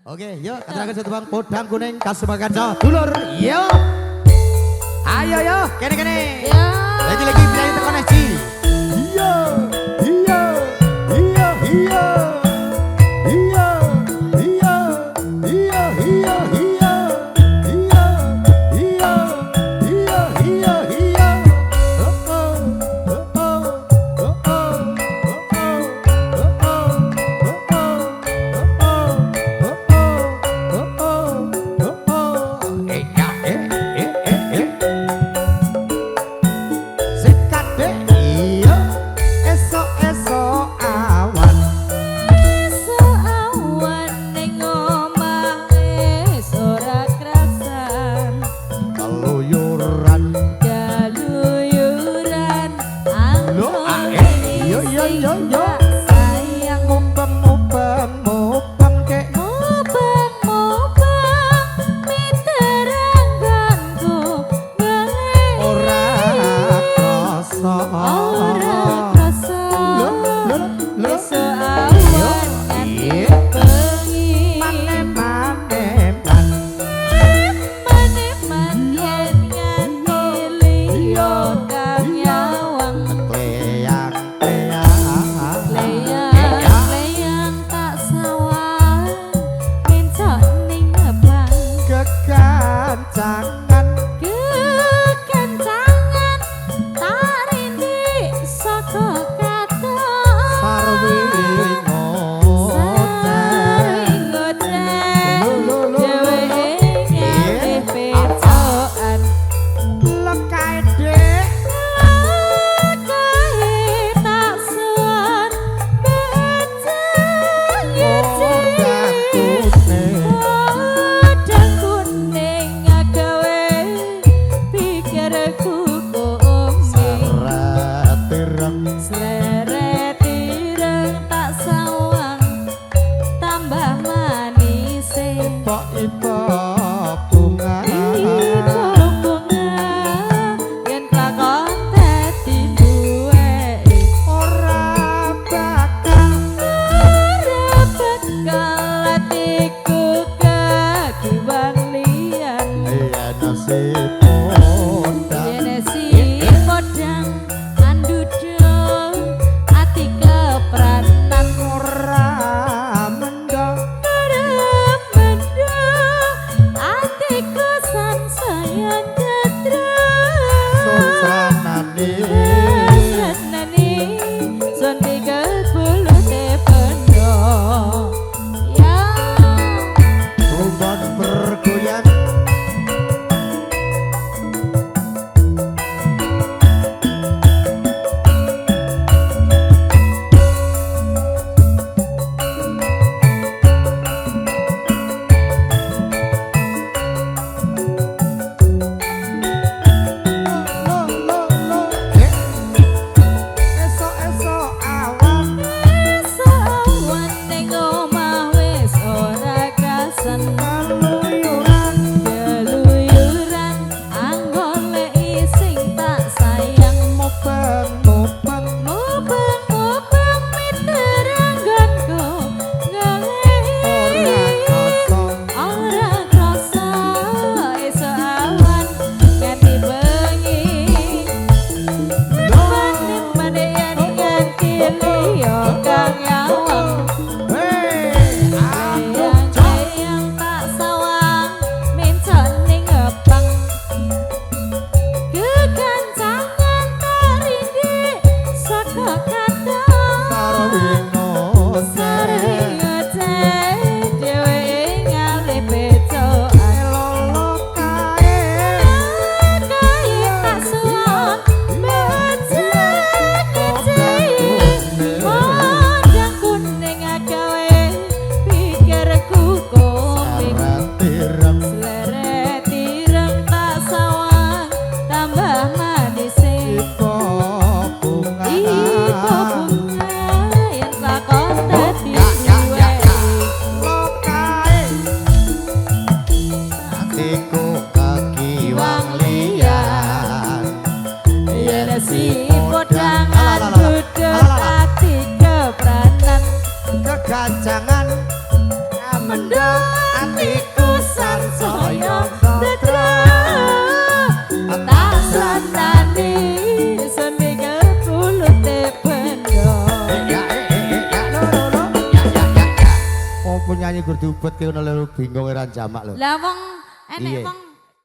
Oke, yuk katerakan satu bang podang kuning kasumakanca dulur. Yo. Ayo yo, kene-kene. Ya. Lagi-lagi biayi tekan siji. Iya, iya, iya, iya. Iya, iya, iya, iya, iya. Iya, iya, iya, iya, iya. Oh, oh, oh, oh, oh, oh, oh, oh, oh, oh, oh, oh, oh, oh, oh. Eh, ya, eh, eh, eh, eh. Sikat deh, iya. Esok-esok awan. Esuk awan ning omah wis ora krasan. Keluyuran. Keluyuran. Lho, ah, eh, yo, yo, yo, yo. Sayang. Mubeng, mubeng, mubeng kek. Mubeng mubeng miter anggonku golek. Ora krasa. Ora krasa. Lho, lho, lho. Esuk awan nganti Iya. bengi. Mane, mane, man. Mane man yen nganti liya kang nyawang. Kleyang, kleyang. Kleyang kleyang tak sawang mencok ning ngebang. Kekancangan. Kekencangan tak rindik saka katon. Sarwi ngoceh. Sarwi ngoceh. Lho, lho, lho, lho. Dheweke ngalih pecokan. Lekae dek. Lekae tak suwun beceng Podang kuning. Podang kuning agawe pikirku kome. Seret ireng. Sleret ireng tak sawang tambah manise. Ipo-ipo bunga. Ipo bunga yen kelakon dadi duweke. Ora bakal. Ora bakal atiku kekiwan liyan. Yen si podang. Yen si podang andudo ati kepranan. Ora mendho. Ora mendho Andudha atiku sansaya ndadra. Tak sandani seminggu pulute bendo. Ya eh eh ya lo lo lo ya ya ya ya. Oh, penyanyi gur diubet ki ngono lho, bingung ora jamak lho. Lah wong enek Iya. wong